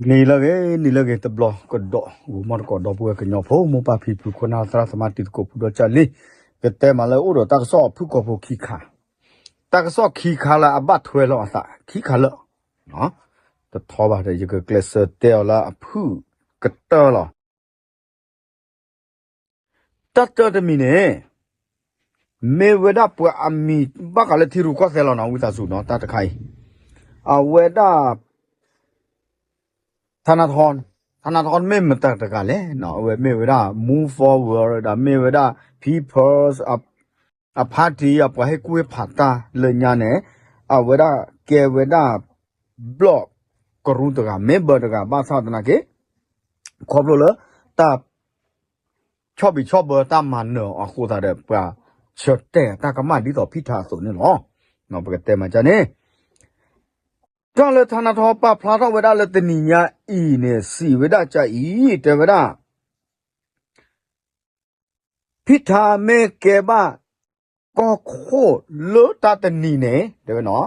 နံၤလၢအဂ့ၤ နံၤလၢအဂ့ၤတဘျီကဒီး ဂီၤမီၢ်တကိး ဒီပုၢ်ဝဲၢ်ကညီဖိ မိၢ်ပၢ်ဖံဖု ခိၣ်နၢ်သရၣ်သမါ တံၤသကိး ဖုဒီကၢ်လံ, ကတဲမးလၢအိၣ်ဒီးတၢ်ကစီၣ်ဖုၣ်ကိာ်ဖိခံခါ, တၢ်ကစီၣ်ခံခါလၢအဘၣ်ထွဲလီၤအသး ခံခါလၢာ်, တထီဘၣ်ဒီး ယကကျဲးစၢးတဲအီၤလၢအဖုၣ်ကတၢၢ်လီၤ. တၢ်တၢတမံၤန့ၣ် မ့ၢ်ဝဲဒၣ်ပှၤအမံၤ ဘၣ်ဃးလၢထံရူၢ်ကီၢ်သဲးလီၤနီၤ ဝံသးစူၤနီၤ တၢ်တခါအံၤ, အဝဲဒၣ် ထနထီ ထနထီမ့ၢ်မတၤတဂၤလဲၣ်နီၤ အဝဲမ့ၢ်ဝဲဒၣ် Move Forward ဒီးမ့ၢ်ဝဲဒၣ် People's အ party အပှၤဟ့ၣ်ကူၣ်ဟ့ၣ်ဖးတၢ်လၢညါန့ၣ် အဝဲဒၣ်ကဲဝဲဒၣ် bloc ကရူၢ်တဂၤ member တဂၤ ဘၣ်ဆၣ်သနာ်က့ ခီဖျိလၢ တၢ် ဆီၣ်ဘံးဆီၣ်ဘၢတၢ်မၤနၢၤအဃိသတးဒီး ပှၤဆၢတဲာ်တၢ်ကမၣ်ဒ်သိးဖံထါအသိးန့ၣ်လီၤ. ပကတဲမးကန့ၣ် တၢ်လၢထနထီပာ်ဖျါထီၣ်ဝဲဒၣ်လၢတနံၤညါအံၤန့ၣ် စံးဝဲဒၣ်ကအံၤ တဲဝဲဒၣ် ဖံထါမ့ၢ်ကဲဘၣ် ကီၢ်ခိၣ်လၢတၢ်တနံၤန့ၣ် တဲဝဲနီၤ,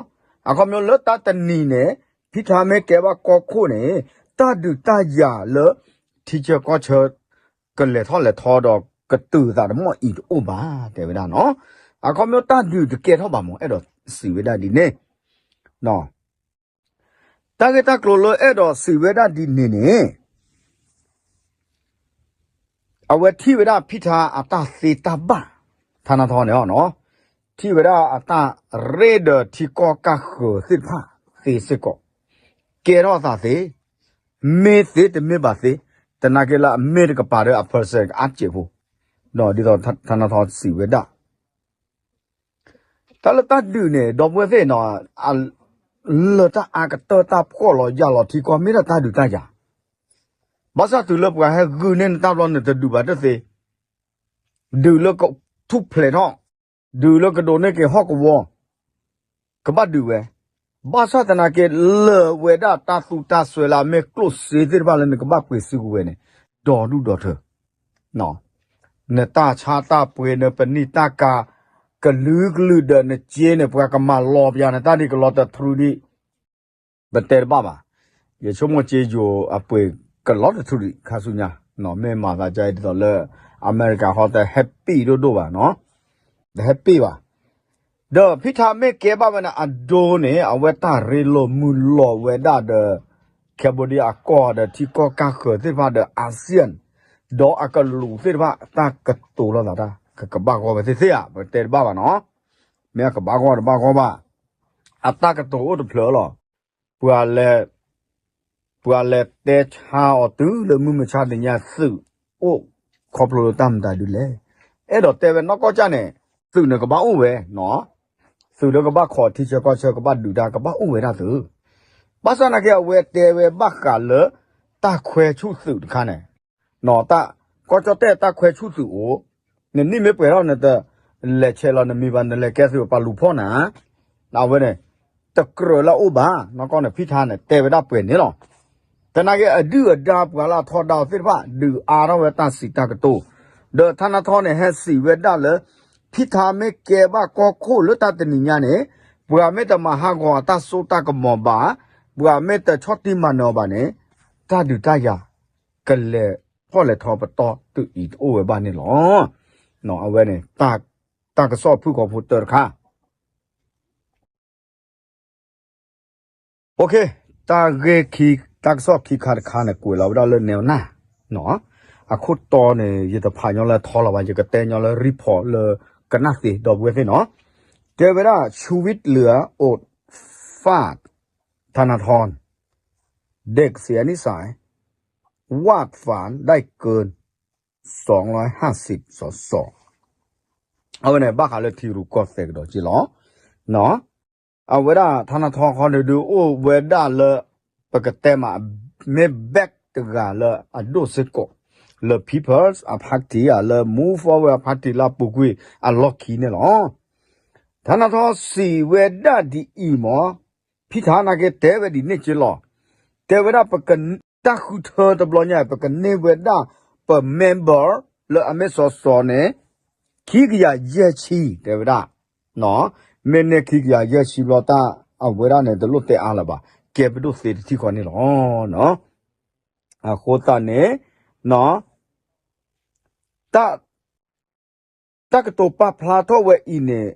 အခီပညီလၢတၢ်တနံၤန့ၣ် ဖံထါမ့ၢ်ကဲဘၣ်ကီၢ်ခိၣ်န့ၣ် တၢ်ဒုးတၢ်ယၤလၢ ထံဆၢကီၢ်ဆၢ ကလဲၤထီၣ်လဲၤထီဒီးကတုၤသးတမီၢ်အံၤတအိၣ်ဘၣ် တဲဝဲဒၣ်နီၤ, အခီပညီတၢ်ဒုးတကဲထီၣ်ဘၣ်မး အဲၣ်ဒိးစံးဝဲဒၣ်ဒ်န့ၣ် တၢ်ဂ့ၢ်တၢ်ကျိၤလၢအဲၣ်ဒိးစံးဝဲဒၣ်ဒ်န့ၣ်န့ၣ် အဝဲထံၣ်ဝဲဒၣ်ဖံထါအတၢ်သ့တၢ်ဘၣ် ထါနါထီန့ၣ်နီၤ, ထံၣ်ဝဲဒၣ်အတၢ်ရ့ဒီးထံကီၢ်ကၢ်ဃၢၤသ့ၣ်တဖၣ်သ့စ့ၢ်ကီး, ကဲထီၣ်အသးသ့, မ့ၢ်သ့တမ့ၢ်ဘၣ်သ့, သနာ်က့လၢအမ့ၢ်တကပၤဒီးအ person ကအါစဲးဖိ, ဒ်သိးထါနါထီစံးဝဲဒၣ် တၢ်လၢတၢ်ဒုးန့ၣ် ဒီပုၢ်ဝဲၢ်သ့ၣ်နီၤ, လၢတၢ်အါကတၢၢ်တၢ်ဖှီၣ်လီၤယာ်လီၤထံကီၢ်မ့ၢ်ဒၣ်တၢ်ဒုးတၢ်ယၤ, ဘၣ်ဆၣ်တုၤလၢပှၤဟဲဂုာ်န့ၢ်နတၢ်ဘျီနတဒုးဘၣ်တသ့, ဒုးလၢကထူၣ်ဖျဲးထီၣ်, ဒုးလၢကဒိးန့ၢ်က့ၤဟီၣ်ကဝီၤ, ကဘၣ်ဒုးဝဲ, ဘၣ်ဆၣ်သနာ်က့ လၢာ်ဝဲဒၣ်တၢ်သူတၢ်စွဲလၢအမ့ၢ်ကျိၣ်စ့သ့ၣ်တဖၣ်လၢနကဘၣ်ပှ့ၤစုကဝဲၤန့ၣ်, ဒီးဒူၣ်ဒီးထၢ နတၢ်ဆါတၢ်ပှ့ၤ နပနံာ်တၢ်ကၤ ကလုာ်ကလုာ်ဒီးနစ့န့ၣ် ပှၤကမၤလီၤပျၢၤနတၢ်ဒ်ကလီတထြူးဒံး, ပတဲတဘၣ်ဘၣ်, ယဆိကမိၣ်စ့ယိၤအပှ့ၤကလီတထြူးဒံးခါဆူညါ, မ့ၢ်မၤသးဒ်သိးလၢ အမဲရကၤဟီတဟဲပ့ၣ်ဒိၣ်ဒိၣ်ဘၣ်နီၤ, တဟဲပ့ၣ်ဘၣ် ဒီးဖံထါမ့ၢ်ကဲဘၣ်ဝဲန့ၣ် အဒိန့ၣ် အဝဲတၢ်ရ့လိာ်မုာ်လိာ်ဝဲဒၣ်ဒီး Cambodia အကီၢ်ဒီးထံကီၢ်ကၢ်ဃၢၤသ့ၣ်တဖၣ်ဒီး ASEAN ဒီးအကလူးသ့ၣ်တဖၣ် တၢ်ကတိၤလိာ်သးတၢ် ကကဘၣ်ဂီၢ်ဝဲသ့ၣ်သ့ၣ်ဧါ, ပတဲတဘၣ်ဘၣ်နီၤ, မ့ၢ်အကဘၣ်ဂီၢ်တဘၣ်ဂီၢ်ဘၣ်, အတၢ်ကတိၤအိၣ်တဖျၢၣ်လီၤ, ပှၤလဲၤ ပှၤလဲၤတဲဆါအီၤတုၤလၢမုၢ်မဆါတနံၤညါ သုးအိၣ်ခီဖျိလၢတၢ်မတၤဒ်လဲၣ်, အဲၣ်ဒိးတဲဝဲနီၢ်ကီၢ်ကၢ်န့ၣ် သုးန့ၣ်ကဘၣ်အိၣ်ဝဲနီၤ, သုးလၢကဘၣ်ခိးထံဆၢကီၢ်ဆၢ ကဘၣ်ဒုးတၢ် ကဘၣ်အိၣ်ဝဲဒၣ်သုး, ဘၣ်ဆၣ်သနာ်က့ အဝဲတဲဝဲဘၣ်ဃးလၢ တၢ်ခွဲးဆူၣ်သုးတခါန့ၣ်, တၢ် ကီၢ်ကၠီၣ်တဲၣ်တၢ်ခွဲးဆူၣ်သုးအိၣ်, နနံၣ်မ့ၢ်ပှဲၤထီၣ် နတလဲၤဆဲးလီၤနမံၤဘၣ် နလဲၤကဲသုးပှၤလူၤဖီၣ်နၤ, အဝဲန့ၣ် တကြၢးလၢအအိၣ်ဘၣ်, နီၢ်ကီၢ်န့ၣ် ဖံထါန့ၣ် တဲဝဲဒၣ်ပှဲၤန့ၣ်လီၤ. သနာ်က့ အဒုၣ်အဒါပှၤလၢအထီဒါအီၤသ့ၣ်တဖၣ် ဒုးအါထီၣ်ဝဲတၢ်စံးတၢ်ကတိၤ, ဒီးထါနါထီန့ၣ် ဟဲစံးဝဲဒၣ်လၢ ဖံထါမ့ၢ်ကဲဘၣ်ကီၢ်ခိၣ်လၢတၢ်တနံၤညါန့ၣ် ပှၤမ့ၢ်တမၤဟးဂီၤအတၢ်စိတၢ်ကမီၤဘၣ်, ပှၤမ့ၢ်တဆီၣ်တံၢ်မၤနၢၤအီၤဘၣ်န့ၣ် တၢ်ဒုးတၢ်ယၤ ကလဲၤဖီၣ်လဲၤထီပတီၢ်တုၤအံၤတအိၣ်ဝဲဘၣ်န့ၣ်လီၤ. အဝဲန့ၣ် တၢ်ကစီၣ်ဖုၣ်ကိာ်ဖိတၢတခါ တၢ်ဂ့ၢ်ခံ တၢ်ကစီၣ်ခံခါတခါန့ၣ် ကွဲးလီၤဝဲဒၣ်လၢ Newsnight နီၤ, အခိၣ်တီန့ၣ် ယတဖးညီလၢထီလီၤဘၣ် ယကတဲညီလၢ report လၢကနၣ်သ့ ဒီပုၢ်ဝဲၢ်သ့ၣ်နီၤ, တဲဝဲဒၣ် ชูวิตเหลืออดฟาด ธนาธร เด็กเสียนิสัย วาดฝันได้เกิน สองร้อยห้าสิบ สส အဝဲန့ၣ် ဘၣ်ဃးလၢထံရူၢ်ကီၢ်သဲးကဒီးက့လီၤ. အဝဲဒၣ် ထါနါထီခီန့ၣ်ဒုး အိၣ်ဝဲဒၣ်လၢ ပကတဲမး မ့ၢ် back တဂၤလၢအဒိၣ်စ့ၢ်ကီး လၢ People's အ party ဧါ လၢ Move Forward အ party လၢအပူၤကွံာ်အလီၢ်ခံန့ၣ်လီၤ. ထါနါထီစံးဝဲဒၣ်ဒ်အံၤမး ဖံထါနာ်က့တဲဝဲဒ်န့ၣ်က့လီၤ. တဲဝဲဒၣ်ပက တၢ်ဃုထၢတဘျီညါ ပကန့ၢ်ဝဲဒၣ်ပ member လၢအမ့ၢ်စီၤစီၤန့ၣ် ခံကယၤယဲၢ်ဆံ တဲဝဲဒၣ်, မ့ၢ်န့ၢ်ခံကယၤယဲၢ်ဆံဘျီတၢ် အဝဲဒၣ်န့ၣ် တလိၣ်တဲအါလၢၤဘၣ် ကဲပဒိၣ်သ့တထံၣ်ဃီန့ၣ်လီၤ. အဃိသတးန့ၣ် တၢ်ကတိၤပာ်ဖျါထီၣ်ဝဲအံၤန့ၣ်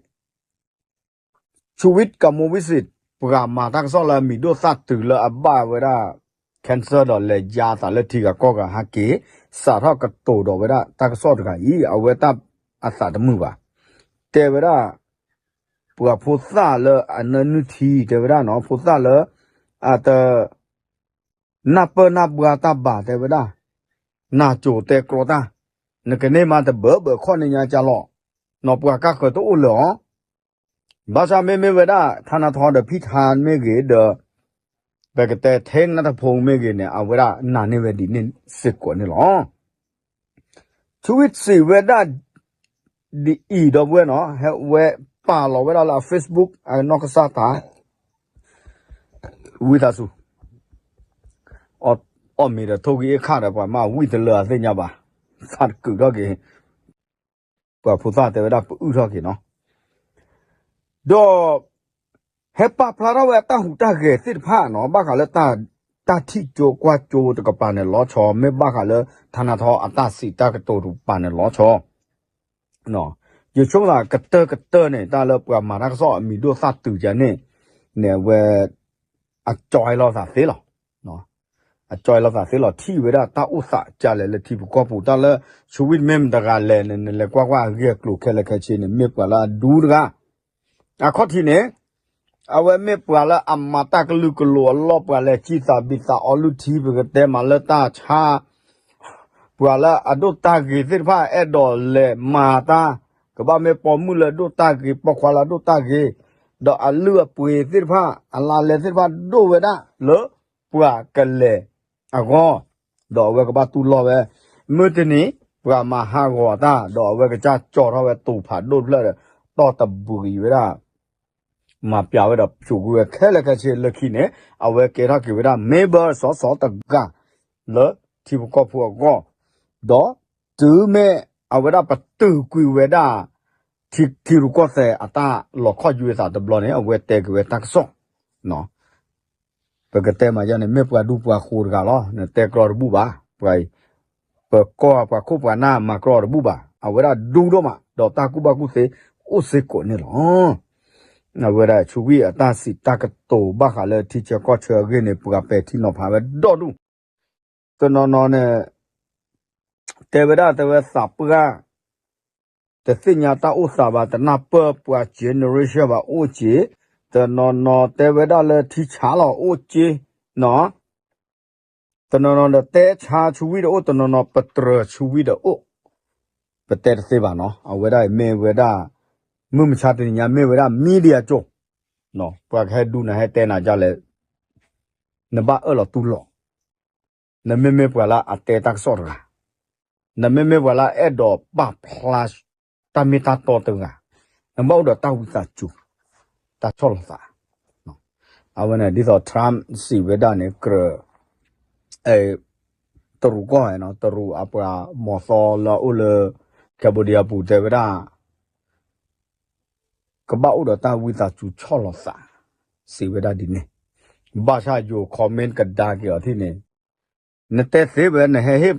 ဆူဝံးကမူဝံးစ့ၣ် ပှၤမၤတၢ်ကစီၣ်လၢအမံၤဒိၣ်သၣ်တုၤလၢအဘၣ်ဝဲဒၣ် cancer ဒီးလဲၤယါအသးလၢထံဂၤကီၢ်ဂၤဟဲက့ၤ စးထီၣ်ကတိၤဒီးဝဲဒၣ်တၢ်ကစီၣ်တဂၤအံၤ အဝဲတၢ်အသးတမုာ်ဘၣ်. တဲဝဲဒၣ် ပှၤဖိသၣ်လၢအနၢနုၢ်ထံ တဲဝဲဒၣ်နီၤ ဖိသၣ်လၢ အတ နၢ်ပၢၢ်နၢ်ဘှါတၢ်ဘၣ် တဲဝဲဒၣ်, နၢ်စိၤတဲကြီတၢ်, နကန့ၢ်မါတဘၢဘၢခီၣ်န့ၣ်ညါကၢ်လီၤ, နီၢ်ပှၤကါဃၢၤတအိၣ်လၢၤအီၤ, ဘၣ်ဆၣ်မ့မ့ၢ်ဝဲဒၣ် ထါနါထီဒီးဖံထါမ့ၢ်ဂ့ၤဒီး ပကတဲထဲနၢ်တဖိမ့ၢ်ဂ့ၤန့ၣ် အဝဲဒၣ်နာ်န့ၢ်ဝဲဒ်န့ၣ်စ့ၢ်ကီးန့ၣ်လီၤ. ဆူဝံးစံးဝဲဒၣ် ဒ်အံၤဒီပုၢ်ဝဲၢ်နီၤ ဟဲဝဲပာ်လီၤဝဲဒၣ်လၢအ Facebook အနီၢ်ကစၢ်တၢ် ဝံသးစူၤ အီၣ်မ့ၤဒီးထိၣ်ဂံၢ်အ့ၣ်ခါဒီး ပှၤမ့ၢ်ဝံတလၢအသ့ၣ်ညါဘၣ်, သးတကုာ်ထီၣ်က့ၤ, ပှၤဖိသၣ်တဲဝဲဒၣ်ပအုၣ်ထီၣ်က့ၤနီၤ, ဒီး ဟဲပာ်ဖျါထီၣ်ဝဲအတၢ်ဟူးတၢ်ဂဲၤသ့ၣ်တဖၣ်နီၤ ဘၣ်ဃးလၢ တၢ်ထံၣ်ကၠိကွၢ်ကၠိတကပၤန့ၣ်လီၤဆီ မ့ၢ်ဘၣ်ဃးလၢ ထါနါထီအတၢ်စံးတၢ်ကတိၤတကပၤန့ၣ်လီၤဆီ ယဆိကမိၣ်သးကတၢၢ်ကတၢၢ်န့ၣ် တၢ်လၢပှၤမၤတၢ်ကစီၣ်အမံၤဒိၣ်သၣ်တုၤယၤန့ၣ် န့ၣ်အဝဲ အကၠီလီၤသးသ့လီၤ. အကၠီလီၤသးသ့လီၤ ထံၣ်ဝဲဒၣ်တၢ်အိၣ်သးကလဲၣ်လၢထံဖိကီၢ်ဖိ တၢ်လၢ ဆူဝံးမ့ၢ်မတဂၤလဲၣ်န့ၣ် နလဲၤကွၢ်ကွၢ်အဂ့ၢ်အကျိၤခဲလၢာ်ခဲဆ့န့ၣ် မ့ၢ်ပှၤလၢအဒူတဂၤ အခီၣ်ထံးန့ၣ် အဝဲမ့ၢ်ပှၤလၢအမၤတၢ်ကလုာ်ကလိၤအလီၢ် ပှၤလဲၤစံၣ်သးဘံၣ်သးအီလုၢ်ထံ ပကတဲမးလၢတၢ်ဆါ ပှၤလၢအဒိၣ်တၢ်ဂ့ၤသ့ၣ်တဖၣ် အဲၣ်ဒိးလဲၤမၤတၢ် ကဘၣ်မ့ၢ်ပိာ်မုၣ်လၢအဒိၣ်တၢ်ဂ့ၤ ပိာ်ခွါလၢအဒိၣ်တၢ်ဂ့ၤ ဒီးအလုၢ်အပှ့ၤသ့ၣ်တဖၣ် အလါလဲသ့ၣ်တဖၣ် ဒိၣ်ဝဲဒၣ်လၢပှၤကလဲၤအဂီၢ် ဒီးအဝဲကဘၣ်တူၢ်လိာ်ဝဲ မုၢ်တနံၤ ပှၤမၤဟးဂီၤတၢ် ဒီးအဝဲကစၢ်ကၠီထီၣ်ဝဲတူာ်ဖးဒိၣ်တဖျၢၣ်ဒီး တီၢ်တဘှံးဝဲဒၣ် မၤပျးဝဲဒီး ဖျိးကွံာ်ဝဲခဲလၢာ်ခဲဆ့လၢခံန့ၣ် အဝဲကဲထီၣ်က့ၤဝဲဒၣ် member စီၤစီၤတဂၤ လၢထံဖိကီၢ်ဖိအဂီၢ်, ဒီးတုၤမ့ၢ် အဝဲဒၣ်ပတုာ်ကွံာ်ဝဲဒၣ် ထံရူၢ်ကီၢ်သဲးအတၢ်လီၤခီၣ်ယွဲသးတဘျီန့ၣ် အဝဲတဲက့ၤဝဲတၢ်ကစီၣ် ပကတဲမးယါန့ၣ် မ့ၢ်ပှၤဒူပှၤဃိၤတဂၤလီၤ. နတဲကြီတဘူၣ်ဘၣ်. ပှၤအံၤ ပကီၢ်ပှၤခိၣ်ပှၤနၢ်မၤကြီတဘူၣ်ဘၣ်. အဝဲဒၣ်ဒူဒိၣ်မး ဒီးတၢ်ကူၣ်ဘၣ်ကူၣ်သ့အိၣ်စ့ၢ်ကီးန့ၣ်လီၤ. အဝဲဒၣ်ဆူဝံၣ်အတၢ်စံးတၢ်ကတိၤဘၣ်ဃးလၢထံဆၢကီၢ်ဆၢအဂ့ၢ်န့ၣ် ပှၤပဲာ်ထံနီၤဖးဝဲဒီဒူၣ် တနီၤနီၤန့ၣ် တဲဝဲဒၣ်တဲဝဲသးပှၢ် တသ့ၣ်ညါတၢ်အိၣ်သးဘၣ် တနၢ်ပၢၢ်ပှၤ generation ဘၣ်အိၣ်က့ၤ, တနီၤနီၤတဲဝဲဒၣ်လၢထံဆါလီၤအိၣ်က့ၤ, တနီၤနီၤဒီးတဲဆါဆူဝံၣ်ဒီးအိၣ်, တနီၤနီၤပတြၢၤဆူဝံၣ်ဒီးအိၣ်, ပတဲတသ့ဘၣ်နီၤ. အဝဲဒၣ်အံၤမ့ၢ်ဝဲဒၣ် မုၢ်မဆါတနံၤညါမ့ၢ်ဝဲဒၣ် media ကၠိ, ပှၤကဟဲဒူနၤဟဲတဲနၤဒ်လဲၣ်, နဘၣ်အၢၣ်လီၤတူၢ်လိာ် နမ့မ့ၢ်ပှၤလၢအတဲတၢ်ကစီၣ်တဂၤ, နမ့မ့ၢ်ပှၤလၢအအဲၣ်ဒိးပာ်ဖျါ တၢ်မ့ၢ်တၢ်တီတဂၤ, နဘၣ်အိၣ်ဒီးတၢ်ဝံသးစူၤ, တၢ်ဆီၣ်လီၤသး. အဝဲန့ၣ် ဒ်သိး Trump စံးဝဲဒၣ်န့ၣ် ကြၢး တရူးကီၢ်နီၤ, တရူးအပှၤမီၤသီလၢအအိၣ်လၢ Cambodia ပူၤတဲဝဲဒၣ် ကဘၣ်အိၣ်ဒီးတၢ်ဝံသးစူၤဆီၣ်လီၤသး, စံးဝဲဒၣ်ဒ်န့ၣ်, ဘၣ်ဆၣ်ယိၤ comment ကဒါက့ၤအီၤထံၣ်န့ၣ်, နတဲသ့ဝဲ နဟဲဟ့ၣ်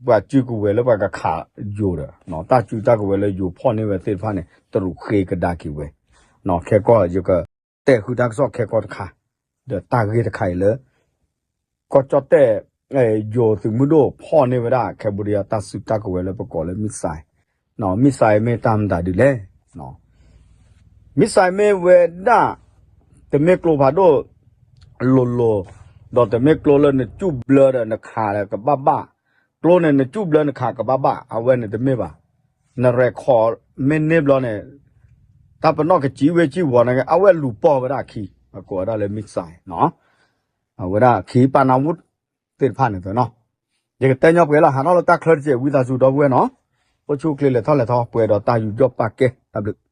ပှၤစုကဝဲၤလၢပှၤကခးယိၤဒီး တၢ်စုတၢ်ကဝဲၤလၢယိၤဖီၣ်န့ၢ်ဝဲသ့ၣ်တဖၣ်န့ၣ် တရူးဃ့ကဒါက့ၤဝဲ, ခဲကီၢ်ယက တဲဃုာ်တၢ်ကစီၣ်ခဲကီၢ်တခါ, ဒီးတၢ်ဂ့ၢ်တခါအံၤလၢ ကီၢ်ကၠီၣ်တဲၣ် ယိၤသုးမုၢ်ဒိၣ်ဖီၣ်န့ၢ်ဝဲဒၣ် Cambodia တၢ်စုတၢ်ကဝဲၤလၢပကိးလၢ missile, missile မ့ၢ်တၢ်မတၤဒ်လဲၣ်, missile မ့ၢ်ဝဲဒၣ် တမ့ၢ်ကျိဖးဒိၣ်လိၤလိၤ, ဒီးတမ့ၢ်ကျိလၢနစူၣ်ဘျၢဒီးနခးဒီးကဘၣ်ဘၣ်, ကျိန့ၣ်နစူၣ်ဘျၢနခးကဘၣ်ဘၣ်, အဝဲန့ၣ်တမ့ၢ်ဘၣ်, နရဲၣ်ခီမ့ၢ်န့ၢ်ဘျီန့ၣ် တၢ်ပနီၣ်ကစံးဝဲစံးဝီၤန့ၣ် အဝဲလူၤပိာ်ဝဲဒၣ်အခံ, အကိးဝဲဒၣ်လၢ missile နီၤ, အဝဲဒၣ်ခံ ပနၢဝုၣ် သ့ၣ်တဖၣ်န့ၣ်နီၤ, ယကတဲညီပှဲၤလီၤ ဟးထီၣ်လၢတၢ်ချၢတစဲး ဝံသးစူၤဒီပုၢ်ဝဲၢ်နီၤ, အိၣ်ဆူၣ်အိၣ်ချ့လဲၤထီၣ်လဲၤထီ ပှဲၤဒီးတၢ်ယူးယီၣ်ပာ်ကဲ တၢ်ဘျုး